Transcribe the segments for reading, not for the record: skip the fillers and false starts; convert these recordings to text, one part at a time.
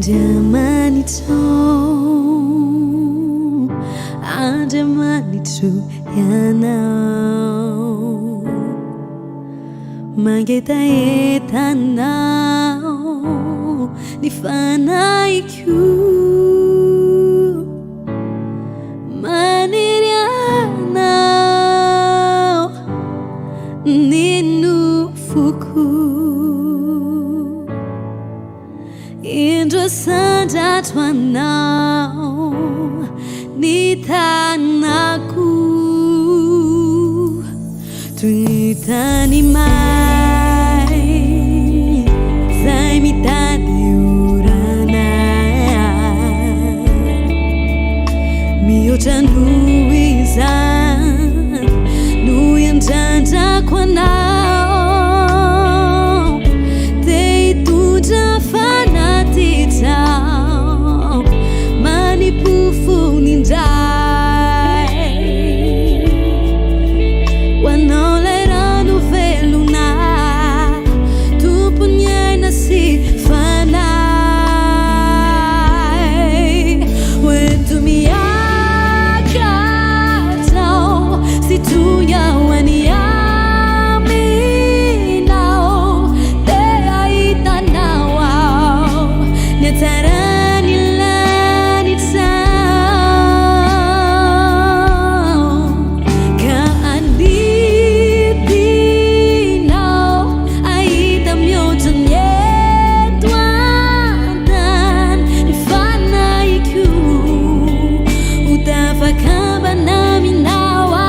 Andriamanitro, Andriamanitro Ianao. Mangetaheta Anao ny fanahiko. Maniry Anao ny nofoko. Indro asandratro Anao ny tanako toy ny tany may izay mitady orana mihoatra noho izany no iandrandrako Anao. Te hitondra fanatitra manipofony indray ho anao ilay rano velona tompon'ny aina sy fanahy hoento miakatra aho sy tonga ho any aminao te hahita anao aho ny hatsaran'ny lanitra ka anidinao hahita mihoatra ny eto an-tany ny fanahiko ho tafakambana aminao aho.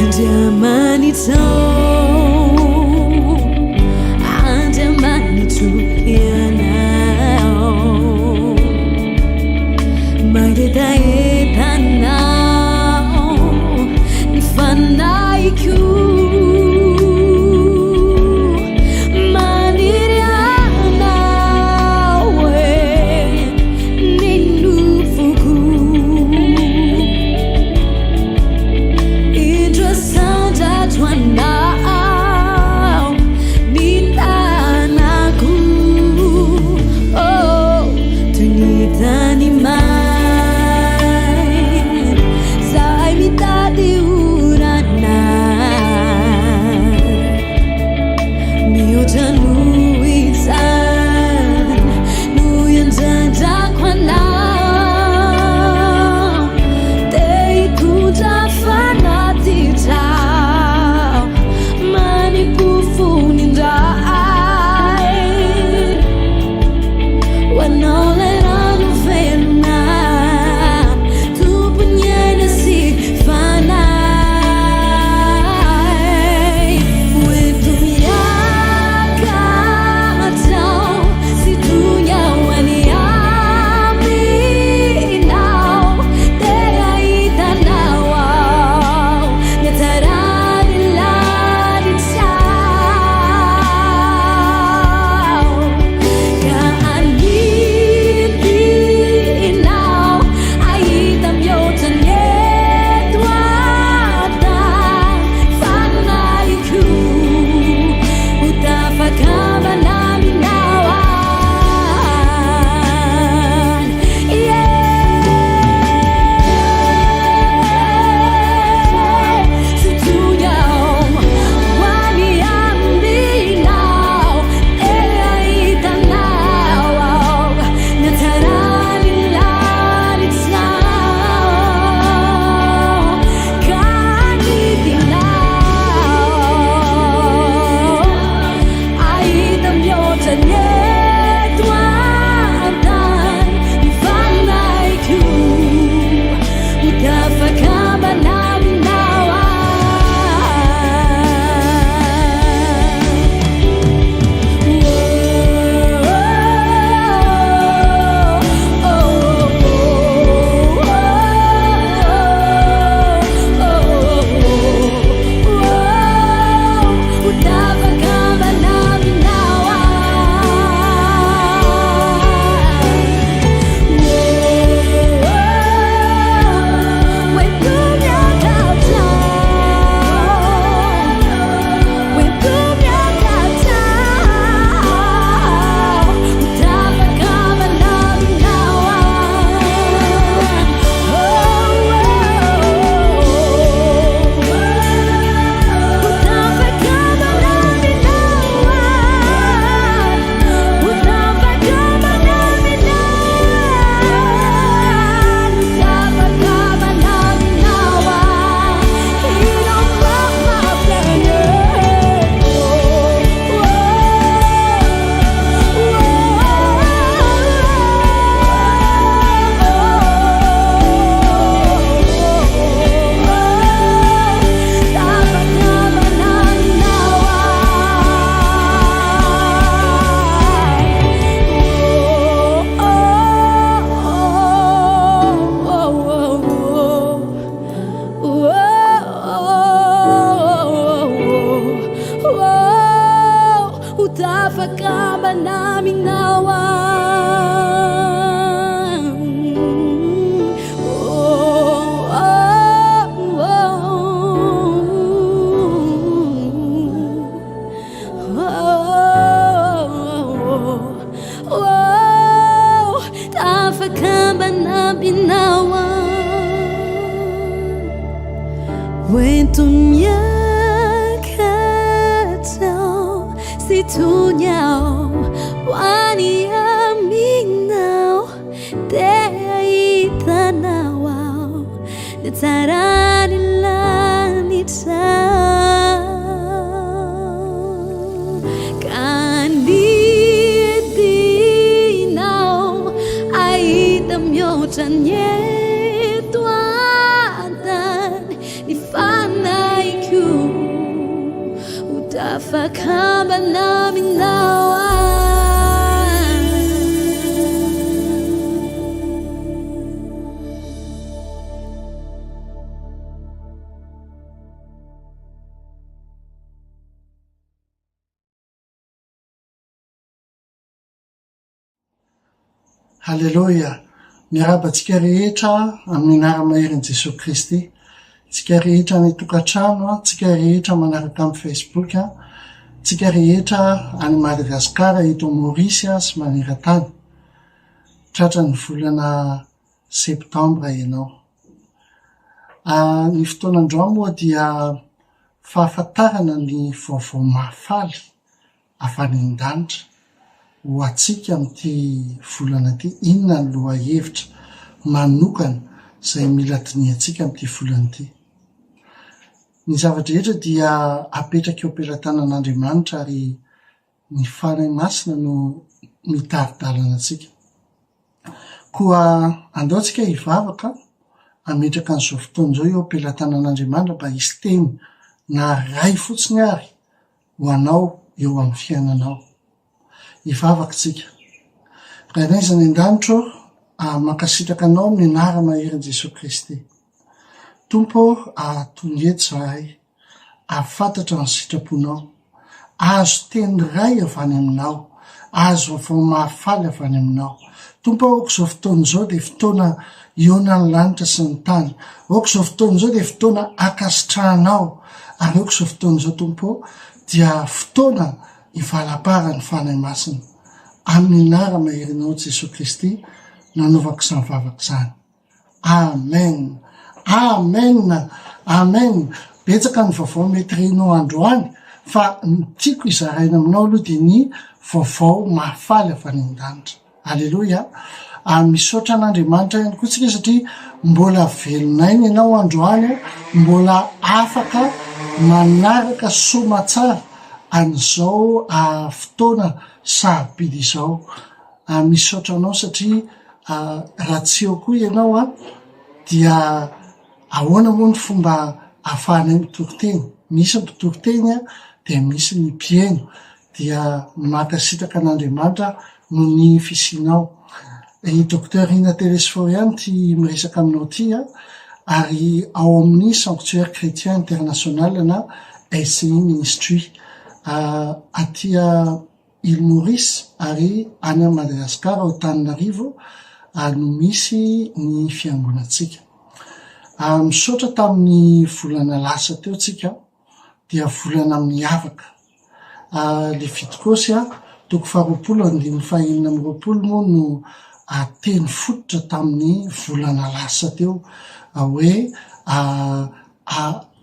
Andriamanitra ô, Andriamanitro Ianao, mangetaheta Anao ny fanahiko, maniry Anao e, ny nofoko. Indro asandratro Anao. Hoento miakatra aho sy tony aho ho any aminao Te hahita anao aho ny hatsaran'ny lanitra Ka anidina aho hahita mihoatra ny eto an-tany Ny fanahiko ho tafakambana aminao aho. Haleloia! Miarahaba antsika rehetra amin'ny anara-maherin'i Jesoa Kristy. Tsika rehetra any an-tokantrano, tsika rehetra manaraka amin'ny Facebook, tsika rehetra any Madagasikara, eto Maorisy sy maneran-tany. Tratran'ny volana septambra ianao. Ny fotoana androany moa dia fahafantarana ny vaovao mahafaly avy any an-danitra ho antsika amin'ity volana ity? Inona ny lohahevitra manokana izay mila dinihantsika amin'ity volana ity? Ny zava-drehetra dia apetraka eo am-pelatanan'Andriamanitra ary ny Fanahy Masina no mitari-dalana antsika. Koa andao tsika hivavaka hametraka an'izao fotoana izao eo am-pelatanan'Andriamanitra mba hisy teny na iray fotsiny ary ho anao eo amin'ny fiainanao. Hivavaka isika. Rainay izay any an-danitra ô, mankasitraka Anao amin'ny anara-maherin'i Jesoa Kristy. Tompo ô, tonga eto izahay, hahafantatra ny sitraponao. Azo teny iray avy any Aminao, azo vaovao mahafaly avy any Aminao. Tompo ô, aoka izao fotoana izao dia fotoana hihaonan'ny lanitra sy ny tany. Aoka izao fotoana izao dia fotoana hankasitrahanao. Ary aoka izao fotoana izao, Tompo ô, dia fotoana hivalamparan'ny Fanahy Masina. Amin'ny anara-maherinao Jesoa Kristy nanaovako izany vavaka izany. Amen! Amen! Amen! Betsaka ny vaovao mety renao androany fa ny tiako hizaraina aminao aloha dia ny vaovao mahafaly avy any an-danitra. Aleloia! Ary misaotra an'Andriamanitra ihany koa tsika satria mbola velon'aina ianao androany, mbola afaka manaraka soamatsara an'izao fotoana sarobidy izao. Ary misaotra anao satria raha tsy eo koa ianao dia ahoana moa ny fomba ahafahanay mitory teny? Misy ny mpitory teny dia misy ny mpihaino. Dia mankasitraka an'Andriamanitra noho ny fisianao. I Docteur Rina Telesphore ihany ity miresaka aminao ity ary ao amin'ny Sanctuaire Chrétien International na SCI Ministry aty Île Maurice ary any Madagasikara ao Antananarivo no misy ny fiangonantsika. Misaotra tamin'ny volana lasa teo tsika dia volana miavaka. Levitikosy toko faharoapolo andininy fahenina amby roapolo moa no teny fototra tamin'ny volana lasa teo hoe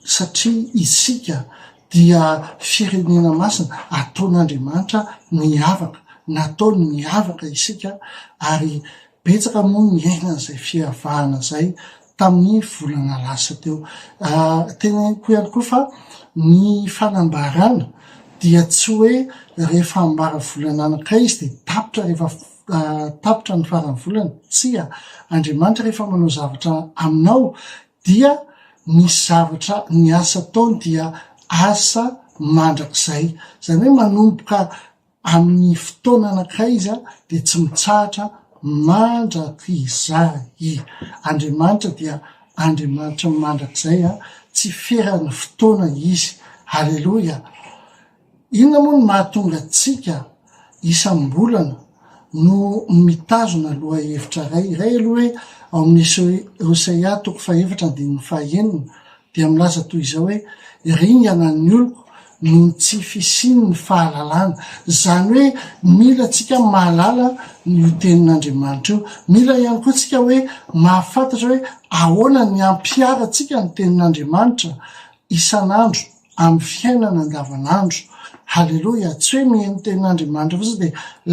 satria isika dia firenena masina ataon'Andriamanitra miavaka, nataony miavaka isika ary betsaka moa ny niainana izay fiavahana izay tamin'ny volana lasa teo. Teneniko ihany koa fa ny fanambarana dia tsy hoe rehefa ambara volana anankiray izy dia tapitra rehefa tapitra ny faran'ny volana, tsia, Andriamanitra rehefa manao zavatra aminao dia ny zavatra ny asa ataony dia asa mandrakizay, izany hoe manomboka amin'ny fotoana anankiray izy dia tsy mitsahatra mandrakizay. Andriamanitra dia Andriamanitra mandrakizay, tsy feran'ny fotoana izy. Aleloia! Inona moa no mahatonga antsika isam-bolana no mitazona lohahevitra iray? Iray aloha hoe ao amin'ny Hosea toko fahefatra andininy fahenina dia milaza toy izao hoe, Ringana ny oloko. Noho ny tsy fisian'ny fahalalana. Izany hoe mila tsika mahalala io tenin'Andriamanitra io. Mila ihany koa tsika hoe mahafantatra hoe ahoana ny hampiharantsika ny tenin'Andriamanitra isan'andro amin'ny fiainana andavanandro. Haleloia! Tsy hoe mihaino tenin'Andriamanitra fotsiny dia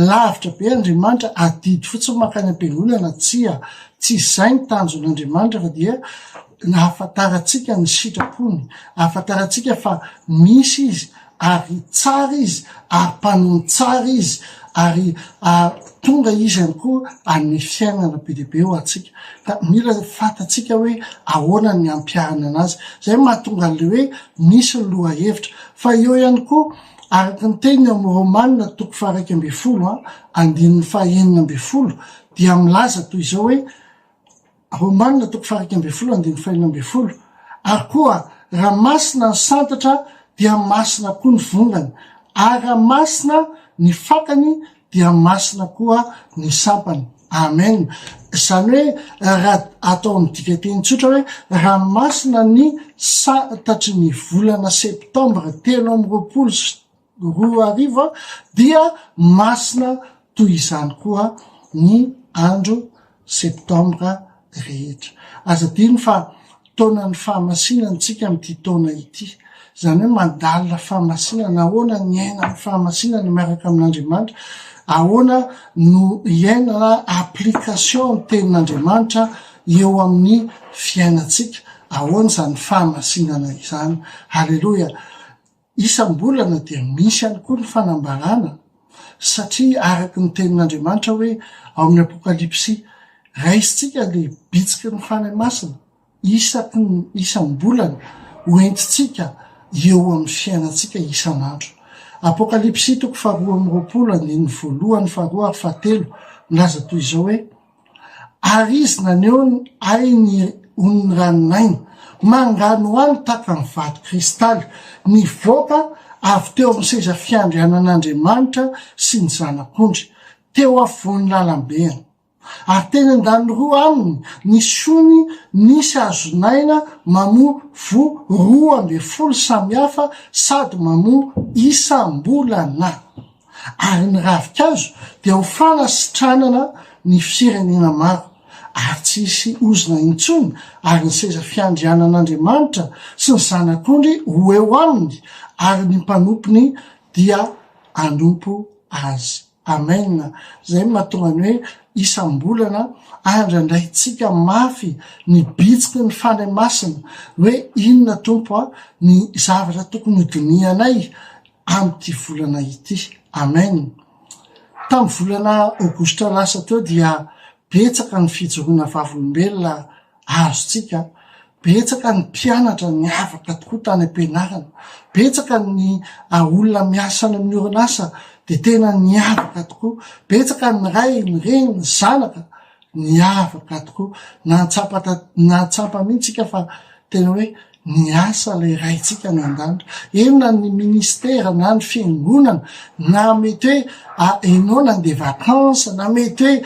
lavitra be Andriamanitra, adidy fotsiny mankany am-piangonana, tsia. Tsy izay ny tanjon'Andriamanitra fa dia Nahafantarantsika ny sitrapony, ahafantarantsika fa misy Izy, ary tsara Izy, ary mpanompo tsara Izy, ary tonga Izy ihany koa hanome fiainana be dia be ho antsika. Ka mila fantatsika hoe ahoana ny hampiharana anazy. Izay no mahatonga an'ilay hoe misy ny lohahevitra. Fa eo ihany koa, araka ny teniny ao amin'ny Romana toko faha-11 andininy faha-16 dia milaza toy izao hoe, Romana toko faha-11 andininy faha-16, Ary koa, raha masina ny santatra, dia masina koa ny vongany, ary raha masina ny fakany, dia masina koa ny sampany. Amen. Izany hoe, raha atao amin'ny dikanteny tsotra hoe, raha masina ny santatry ny volana septambra 2023, dia masina toy izany koa ny andro septambra rehetra. Aza adino fa taonan'ny fahamasinana isika amin'ity taona ity. Izany hoe mandalina fahamasinana, ahoana ny hiaina amin'ny fahamasinana miaraka amin'Andriamanitra, ahoana no hiainana application ny tenin'Andriamanitra eo amin'ny fiainantsika, ahoana izany fahamasinana izany. Haleloia. Isam-bolana dia misy ihany koa ny fanambarana satria araka ny tenin'Andriamanitra hoe ao amin'ny Apokalypsy, raisintsika ilay bitsiky ny Fanahy Masina isaky ny isam-bolana ho entintsika eo amin'ny fiainantsika isan'andro. Apokalypsy toko faharoa amby roapolo andininy voalohany, faharoa ary fahatelo milaza toy izao hoe, Ary izy naneho ny ahy ny onin'ny ranon'aina, manganohano tahaka ny vato kristaly, nivoaka avy teo amin'ny seza fiandrianan'Andriamanitra sy ny Zanak'ondry, teo afovoan'ny lalambeany. Ary teny an-daniny roa aminy nisy ony nisy hazon'aina mamoa voa 12 samihafa sady mamoa isam-bolana. Ary ny ravinkazo dia ho fanasitranana ny firenena maro, ary tsy hisy ozona intsony, ary ny seza fiandrianan'Andriamanitra sy ny Zanak'ondry ho eo aminy, ary ny mpanompony dia hanompo azy. Amen! Izay no mahatonga ny hoe isam-bolana andrandraintsika mafy ny bitsiky ny Fanahy Masina hoe inona Tompo a ny zavatra tokony hodinihanay amin'ity volana ity. Amen. Tamin'ny volana aogositra lasa teo dia betsaka ny fijoroana vavolombelona azontsika, betsaka ny mpianatra niavaka tokoa tany am-pianarana, betsaka ny olona miasa any amin'ny orinasa dia tena niavaka tokoa, betsaka ny ray, ny reny, ny zanaka Niavaka tokoa. Nahatsapa nahatsapa mihitsy isika fa tena hoe niasa ilay Raintsika any an-danitra. Eny na ny ministera na ny fiangonana na mety hoe ianao nandeha vacances na mety hoe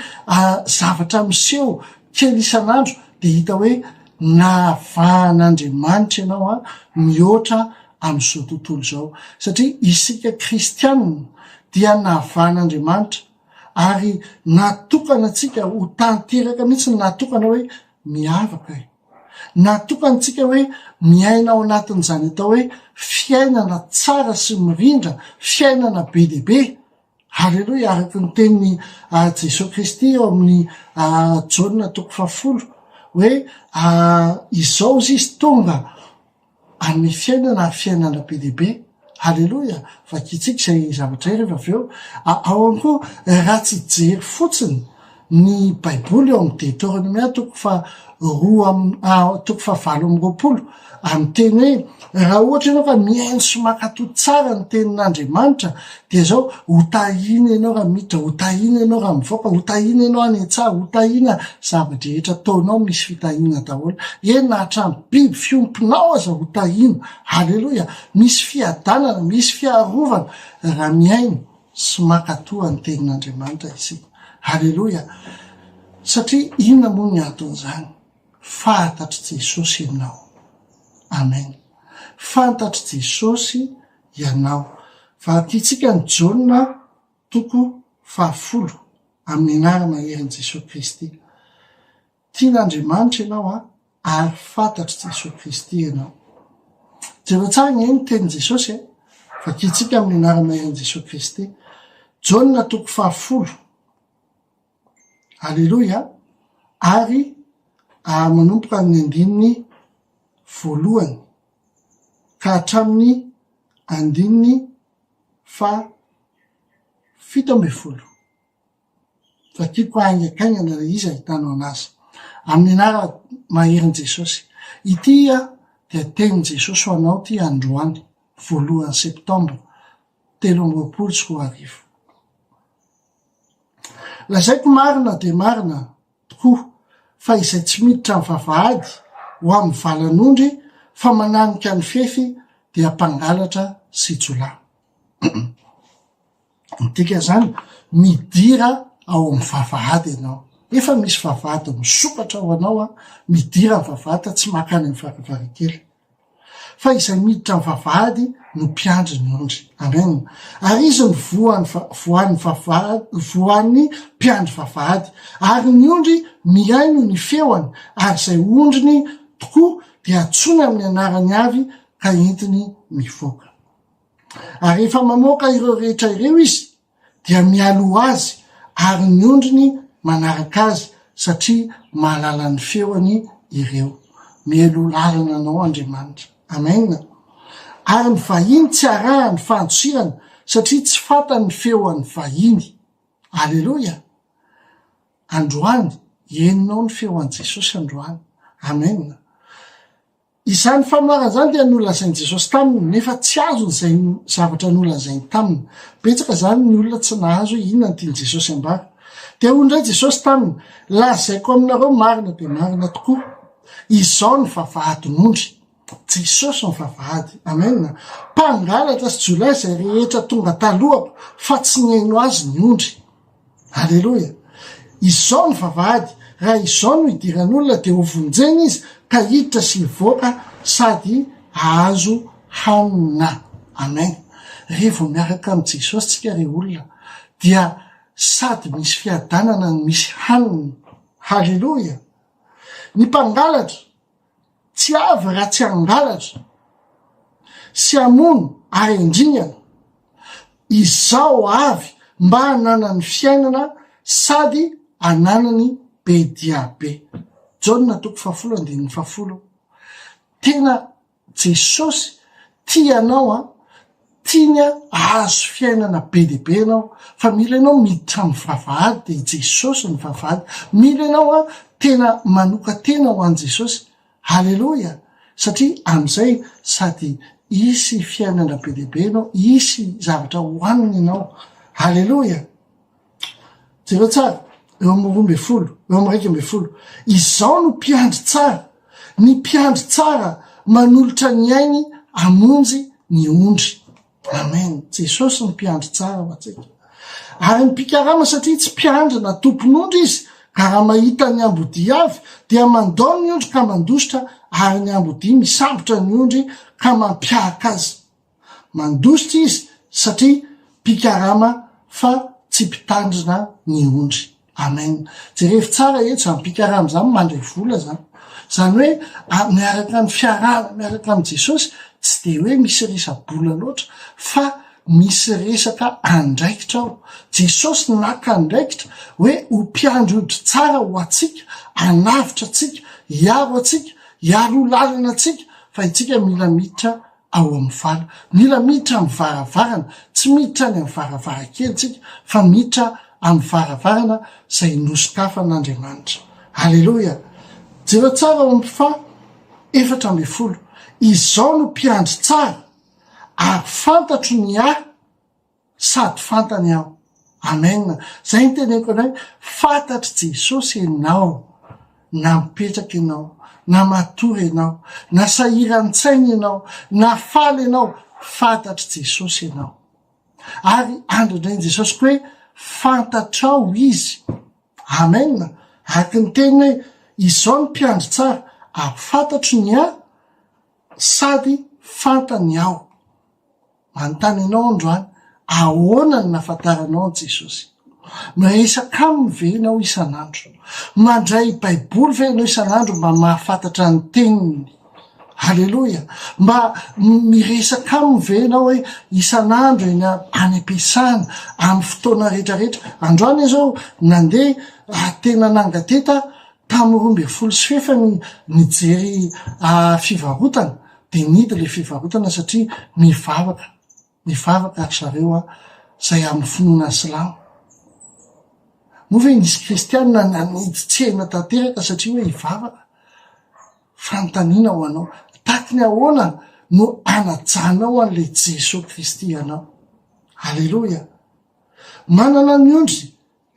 zavatra miseho kely isan'andro dia hita hoe navahan'Andriamanitra ianao mihoatra amin'izao tontolo izao. Satria isika kristianina dia navahan'Andriamanitra Ary natokana antsika ho tanteraka mihitsy ny natokana hoe miavaka e. Natokana antsika hoe miaina ao anatin'izany atao hoe fiainana tsara sy mirindra, fiainana be dia be. Aleloia, araka ny tenin'i Jesoa Kristy eo amin'ny Jaona toko fahafolo hoe izao izy izy tonga Amin'ny fiainana ary fiainana be dia be. Aleloia! Vakintsika izay zavatra izay rehefa avy eo. Ao ihany koa, raha tsy hijery fotsiny ny Baiboly eo amin'ny Deoteronomia toko faha roa am-, toko faha 28, amin'ny teny hoe, raha ohatra ianao ka mihaino sy mankatò tsara ny tenin'Andriamanitra, dia izao, ho tahiana ianao raha miditra, ho tahiana ianao raha mivoaka, ho tahiana ianao any an-tsaha, ho tahiana zava-drehetra ataonao misy fitahiana daholo. Eny na hatramin'ny biby fiompinao aza ho tahiana. Aleloia! Misy fiadanana, misy fiarovana raha mihaino sy mankatoa ny tenin'Andriamanitra isika. Aleloia! Satria inona moa ny anton'izany? Fantatr'i Jesosy ianao. Amen. Fantatr'i Jesosy. ianao. Vakintsika ny Jaona toko fahafolo amin'ny anarana herin'i Jesoa Kristy. Tian'Andriamanitra ianao an, ary fantatr'i Jesoa Kristy ianao. Jereo tsara anie ny tenin'i Jesosy e. Vakintsika amin'ny anarana herin'i Jesoa Kristy. Jaona toko fahafolo. Aleloia! Ary manomboka amin'ny andininy voalohany ka hatramin'ny andininy faha 17. Vakiko haingakaingana ilay izy ahitanao anazy. Amin'ny anarana maherin'i Jesosy. Ity dia tenin'i Jesosy ho anao ity androany, voalohan'ny septambra 2023. Lazaiko marina dia marina tokoa fa izay tsy miditra amin'ny vavahady ho amin'ny valan'ondry fa mananika ny fefy dia mpangalatra sy jiolahy. Midika izany, midira ao amin'ny vavahady ianao. Efa misy vavahady misokatra ho anao, midira amin'ny vavahady tsy mankany amin'ny varavarankely. Fa izay miditra amin'ny vavahady no mpiandry ny ondry. Amen. Ary izy no voan'ny voan'ny vavahady, voan'ny mpiandry vavahady. Ary ny ondry mihaino ny feony, ary izay ondriny tokoa dia antsoiny amin'ny anarany avy ka entiny mivoaka. Ary rehefa mamoaka ireo rehetra ireo izy dia mialoha azy ary ny ondriny manaraka azy satria mahalala ny feony ireo. Mialoha lalana anao Andriamanitra. Amen. Ary ny vahiny tsy arahany fandosirana satria tsy fantany ny feon'ny vahiny. Aleloia. Androany, henonao ny feon'i Jesosy androany. Amen. Izany fanoharana izany dia nolazain'i Jesosy taminy, nefa tsy azony izay zavatra nolazainy taminy. Betsaka izany ny olona tsy nahazo hoe inona no tian'i Jesosy ambara. Dia hoy indray Jesosy taminy, Lazaiko aminareo marina dia marina tokoa, izao ny vavahadin'ondry. Jesosy ny vavahady. Amen. Mpangalatra sy jiolahy izay rehetra tonga talohako, fa tsy nihaino azy ny ondry. Aleloia! Izao ny vavahady, raha izao no idiran'olona dia ho vonjena izy ka hiditra sy hivoaka sady hahazo hanina. Amen! Revo miaraka amin'i Jesosy tsika ry olona dia sady misy fiadanana no misy hanina. Haleloia! Ny mpangalatra Tsy avy raha tsy hangalatra sy hamono ary handringana. Izao avy mba hananany fiainana sady hananany be dia be. Jaona toko fahafolo andininy fahafolo. Tena Jesosy tia anao an, tiany hahazo fiainana be dia be ianao, fa mila ianao miditra amin'ny vavahady dia i Jesosy ny vavahady, mila ianao an tena manoka-tena ho an'i Jesosy, Aleloia, satria amin'izay sady hisy fiainana be dia be ianao, hisy zavatra hohanina ianao, Aleloia. Jereo tsara, eo amin'ny 12, eo amin'ny 11. Izao no mpiandry tsara. Ny mpiandry tsara manolotra ny ainy hamonjy ny ondry. Amen. Jesosy ny mpiandry tsara ho antsika. Ary ny mpikarama satria tsy mpiandry na tompon'ondry izy, ka raha mahita ny ambodia avy, dia mandao ny ondry ka mandositra, ary ny ambodia misambotra ny ondry ka mampiahaka azy. Mandositra izy satria mpikarama fa tsy mpitandrina ny ondry. Amen. Jerevo tsara eto zany mpikarama zany mandray vola zany. Zany hoe miaraka amin'ny fiarahana miaraka amin'i Jesosy tsy de hoe misy resa-bola loatra fa misy resaka andraikitra ao. Jesosy naka andraikitra hoe ho mpiandry ondry tsara ho antsika, hanavotra antsika, hiaro antsika, hiaro lalana antsika fa itsika mila miditra ao amin'ny vala. Mila miditra amin'ny varavarana, tsy miditra any amin'ny varavarankely tsika fa miditra amin'ny varavarana izay nosokafan'Andriamanitra. Aleloia! Jereo tsara ao amin'ny faha 14. Izao no mpiandry tsara, ary fantatro ny ahy, Sady fantany aho. Amen. Zay ny teneniko anao hoe fantatr'i Jesosy ianao na mipetraka ianao, na matory ianao, na sahiran-tsaina ianao, na faly ianao, fantatr'i Jesosy ianao. Ary andrandrain'i Jesosy koa hoe fantatrao izy. Amen. Araka ny teniny hoe izao ny mpiandry tsara ary fantatro ny ahy sady fantany aho. Manontany anao aho androany, ahoana no nahafantaranao an'i Jesosy? Miresaka aminy ve ianao isan'andro? Mandray Baiboly ve ianao isan'andro mba mahafantatra ny Teniny? Aleloia! Mba miresaka aminy ve ianao hoe isan'andro eny any am-piasana, amin'ny fotoana rehetrarehetra? Androany aho izao nandeha tena nangateta tamin'ny 12 sy fefany nijery fivarotana, dia nihidy ilay fivarotana satria mivavaka, mivavaka ry zareo an, izay amin'ny finoana silamo. Moa ve nisy kristiana nanidy tsena tanteraka satria hoe hivavaka? Fanontaniana ho anao, tahaky ny ahoana no anajanao an'ilay Jesoa Kristy anao? Aleloia! Manana ny ondry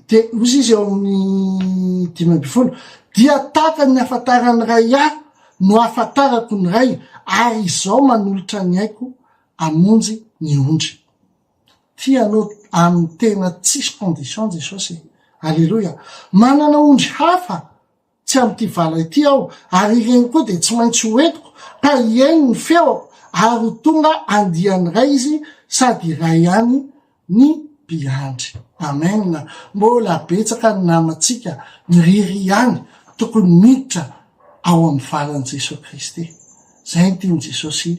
Dia hozy izy eo amin'ny 15, Dia tahaka ny ahafantaran'ny Ray ahy no ahafantarako ny Ray, ary izaho manolotra ny aiko hamonjy ny ondry. Tia anao amin'ny tena tsisy condition Jesosy e. Aleloia. Manana ondry hafa Tsy amin'ity vala ity aho, ary ireny koa dia tsy maintsy ho entiko, ka hihaino ny feoko, ary ho tonga andiany iray izy, sady iray ihany ny mpiandry. Amen! Mbola betsaka ny namantsika miriry ihany tokony miditra ao amin'ny valan'i Jesoa Kristy. Izay no tian'i Jesosy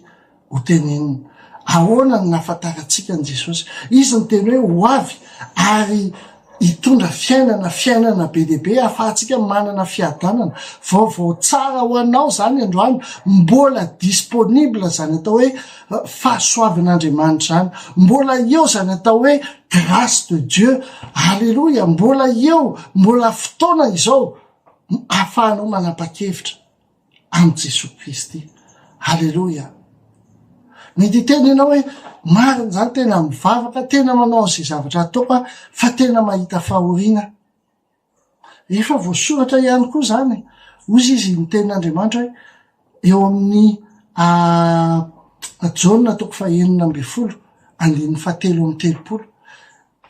ho tenenina. Ahoana no nahafantarantsika an'i Jesosy? Izy niteny hoe ho avy ary hitondra fiainana, fiainana be dia be ahafahantsika manana fiadanana. Vaovao tsara ho anao izany androany, mbola disponible izany atao hoe fahasoavan'Andriamanitra izany. Mbola eo izany atao hoe grâce de Dieu. Aleloia, mbola eo, mbola fotoana izao ahafahanao manapa-kevitra. amin'i Jesoa Kristy. Aleloia! Mety hiteny ianao hoe, marina izany, tena mivavaka, tena manao an'izay zavatra ataoko aho, fa tena mahita fahoriana aho. Efa voasoratra ihany koa izany, hoy izy ny tenin'Andriamanitra hoe, eo amin'ny Jaona toko fahenina ambin'ny folo, andininy fahatelo amby telopolo.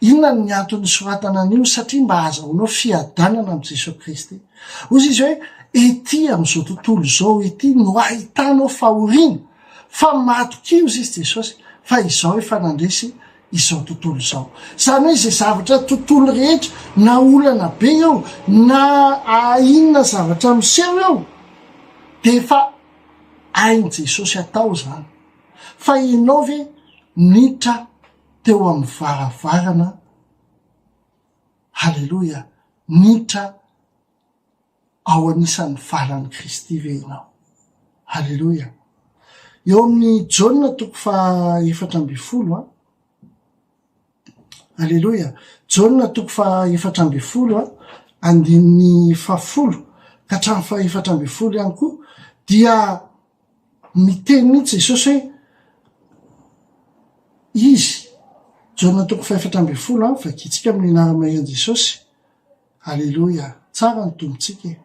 Inona ny antony nisoratana an'io? Satria mba ahazahoanao fiadanana amin'i Jesoa Kristy. Hoy izy hoe, Ety amin'izao tontolo izao ety no ahitanao fahoriana, fa matokia, hoy izy Jesosy, fa Izaho efa nandresy izao tontolo izao. Izany hoe izay zavatra tontolo rehetra, na olana be eo, na inona zavatra miseho eo, dia efa hain'i Jesosy atao izany. Fa ianao ve niditra teo amin'ny varavarana, haleloia, niditra ao anisan'ny valan'i Kristy ve ianao? Haleloia. Eo amin'ny Jaona toko faha 14 an, haleloia, Jaona toko faha 14 an, andininy fahafolo ka hatramin'ny faha 14 ihany koa dia Miteny mihitsy Jesosy hoe Izy, Jaona toko fahefatra ambin'ny folo an, vakintsika amin'ny anara-maherin' Jesosy. Aleloia! Tsara ny Tompontsika e!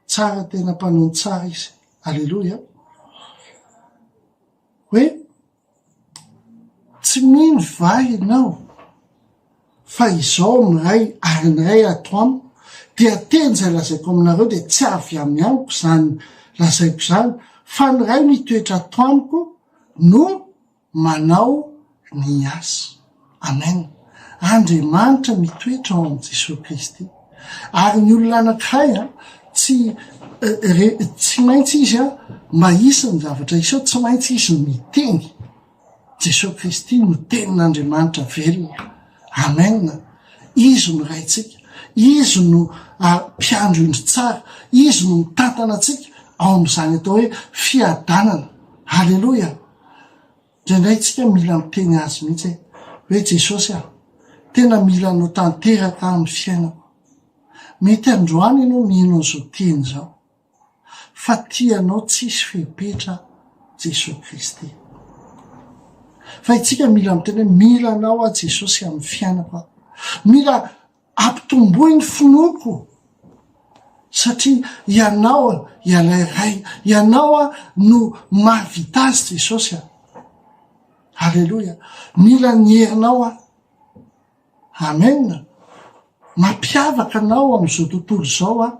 Tsara tena mpanao ny tsara Izy. Aleloia! Hoe Tsy mino va ianao fa izao amin'ny Ray ary ny Ray ato amiko, dia teny izay lazaiko aminareo dia tsy avy amy amiko izany lazaiko izany, fa ny Ray mitoetra ato amiko no manao ny asa. Amen. Andriamanitra mitoetra ao amin'i Jesoa Kristy. Ary ny olona anankiray an, tsy re, tsy maintsy izy an, mba hisy ny zavatra hiseho, tsy maintsy izy miteny. Jesoa Kristy no tenin'Andriamanitra velona. Amen. Izy no Raintsika. Izy no mpiandry ondry tsara. Izy no mitantana antsika ao amin'izany atao hoe fiadanana. Aleloia. Indraindray tsika mila miteny azy mihitsy e, hoe Jesosy a, tena mila anao tanteraka aho amin'ny fiainako. Mety androany ianao mino an'izao teny izao, fa tia anao tsisy fepetra Jesosy Kristy. Fa itsika mila miteny hoe mila anao aho Jesosy amin'ny fiainako aho. Mila Ampitomboy ny finoako satria Ianao ialay Ray, Ianao no mahavita azy Jesosy a! Aleloia! Mila ny herinao aho. Amen! Mampiavaka anao amin'izao tontolo izao aho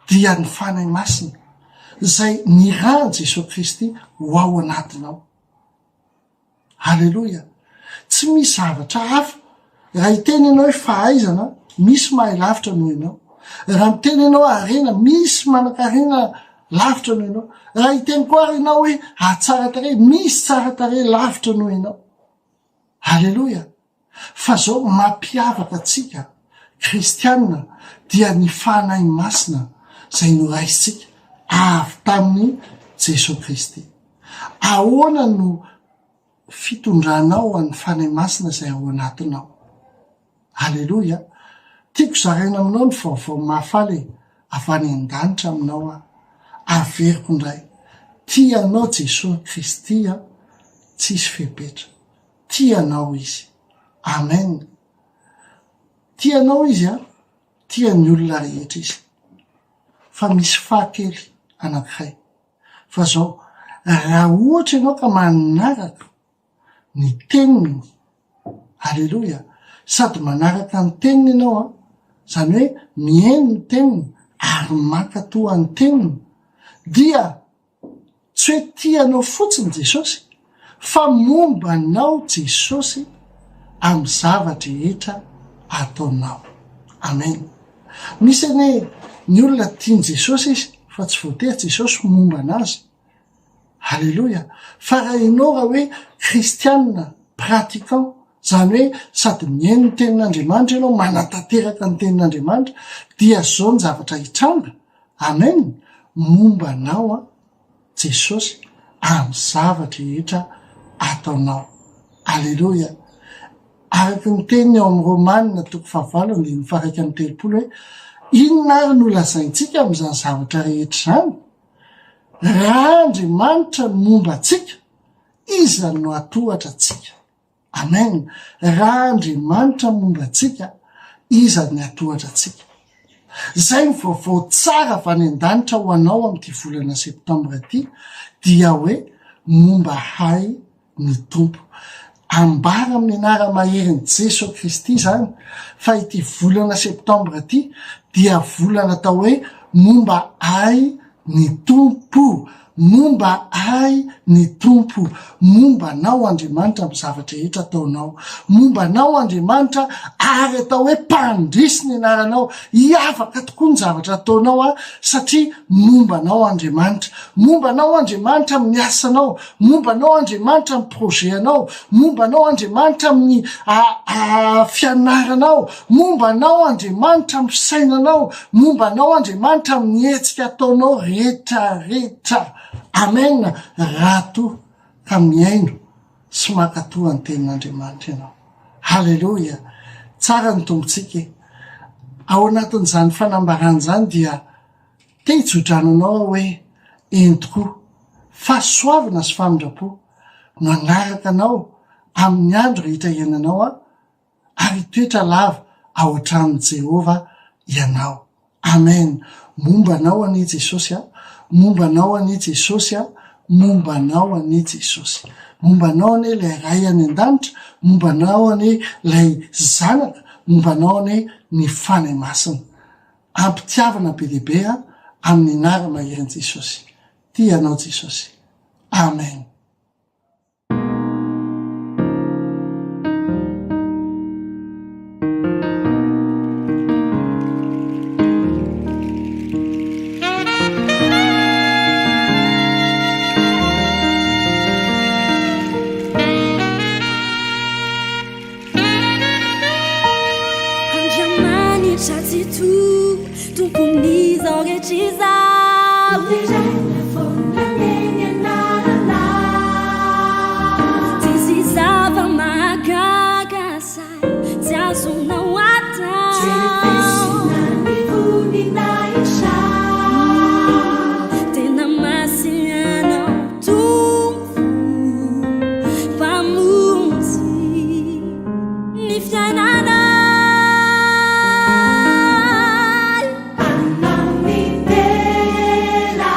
dia ny Fanahy Masina izay nirahan'i Jesosy Kristy ho ao anatinao. Aleloia! Tsy misy zavatra hafa. Raha hiteny ianao hoe fahaizana, misy mahay lavitra noho ianao. Raha miteny ianao harena, misy manan-karena lavitra noho ianao. Raha hiteny koa ary ianao hoe hatsara tarehy, misy tsara tarehy lavitra noho ianao. Aleloia! Fa zao mampiavaka antsika kristiana dia ny Fanahy Masina izay noraisintsika avy tamin'i Jesoa Kristy. Ahoana no fitondranao an'ny Fanahy Masina izay ao anatinao? Aleloia! Tiako zaraina aminao ny vaovao mahafaly e, avy any an-danitra aminao aho. Averiko indray, tia anao Jesoa Kristy a, tsisy fepetra. Tia anao Izy. Amen. Tia anao Izy a, tia ny olona rehetra Izy. Fa misy fa kely anankiray. Fa zao, raha ohatra ianao ka manaraka ny teniny, aleloia, sady manaraka ny teniny ianao an, zany hoe mihaino ny teniny ary mankatoa ny teniny, dia Tsy hoe tia anao fotsiny Jesosy fa momba anao Jesosy amin'ny zava-drehetra ataonao. Amen. Misy anie ny olona tian'i Jesosy izy fa tsy voatery Jesosy momba anazy. Aleloia. Fa raha ianao raha hoe kristianina pratiquant, izany hoe sady mihaino ny tenin'Andriamanitra ianao, manatanteraka ny tenin'Andriamanitra, dia izao ny zavatra hitranga, Amen momba anao an Jesosy amin'ny zava-drehetra ataonao. Aleloia. Araka ny teniny ao amin'ny Romana toko fahavalo andininy faha-31 hoe inona ary no lazaintsika amin'izany zavatra rehetra izany? Raha Andriamanitra no momba antsika, iza no hatohatra antsika? Amen! Raha Andriamanitra momba antsika, iza ny hatohatra antsika? Izay ny vaovao tsara avy any an-danitra ho anao amin'ity volana septembre ity dia hoe momba ahy ny Tompo. Ambara amin'ny anara-maherin'i Jeso Kristy izany fa ity volana septembre ity dia volana atao hoe momba ahy ny Tompo. Momba ahy ny Tompo. Momba anao Andriamanitra amin'ny zava-drehetra ataonao. Momba anao Andriamanitra ary atao hoe mpandresy ny anaranao. Hiavaka tokoa ny zavatra ataonao an, satria momba anao Andriamanitra. Momba anao Andriamanitra amin'ny asanao. Momba anao Andriamanitra amin'ny projet anao. Momba anao Andriamanitra amin'ny fianaranao. Momba anao Andriamanitra amin'ny fisainanao. Momba anao Andriamanitra amin'ny hetsika ataonao rehetra rehetra. Amen raha toa ka mihaino sy mankatoa ny tenin'Andriamanitra ianao. Haleloia! Tsara ny Tompontsika e! Ao anatin'izany fanambarana izany dia te hitsodrano anao aho hoe eny tokoa, fahasoavana sy famindram-po no hanaraka anao amin'ny andro rehetra iainanao aho ary hitoetra lava ao an-tranon'i Jehovah ianao. Amen! Momba anao anie Jesosy a! Momba anao anie Jesosy a! Momba anao anie Jesosy. Momba anao anie ilay Ray any an-danitra, momba anao anie ilay Zanaka, momba anao anie ny Fanahy Masina. Am-pitiavana be dia be a, amin'ny anara-maherin'i Jesosy. Tia anao Jesosy. Amen. Andriamanitra Tsitoha, Tompon'izao rehetra izao. Deraina foana anie ny anaranao. Tsisy zava-mahagaga sahy tsy azonao atao. Tsy refesina ny voninahitrao. Tena masina Ianao Tompo Mpamonjy. Ny fiainanay. Anao ny tena.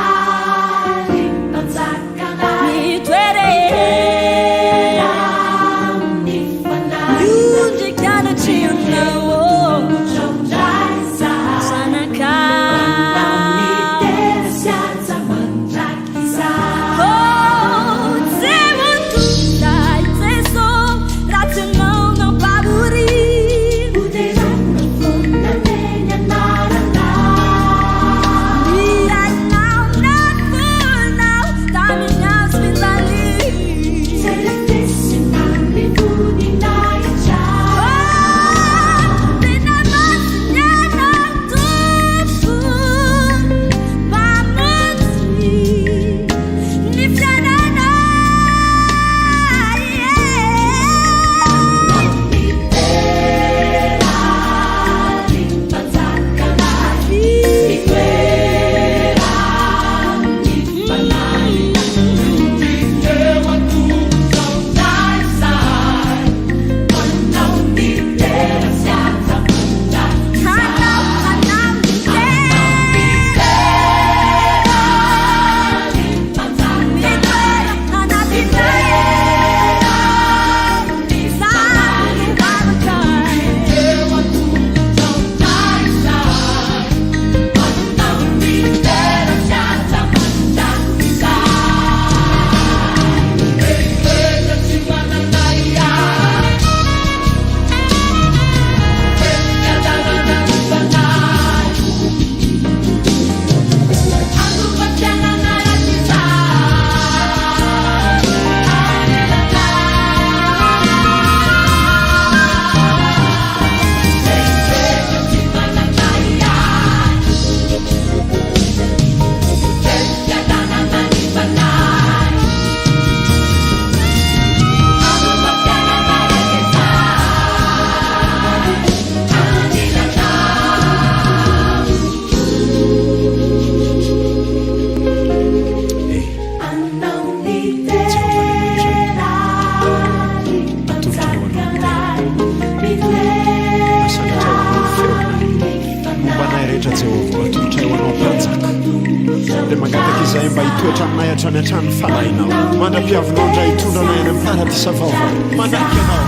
Dia mangataka izahay mba hitoetra aminay hatrany hatrany ny Fanahinao. Mandra-piavinao indray hitondra anay any amin'ny paradisa vaovao. Manaiky Anao.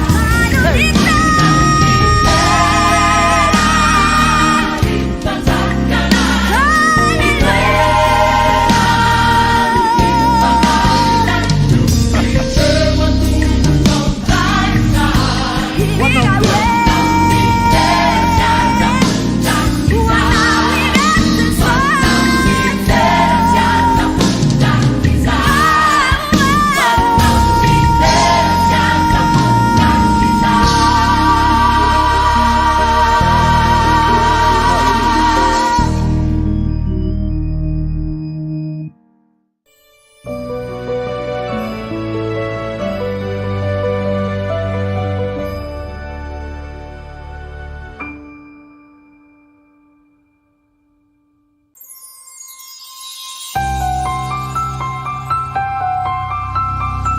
Hey!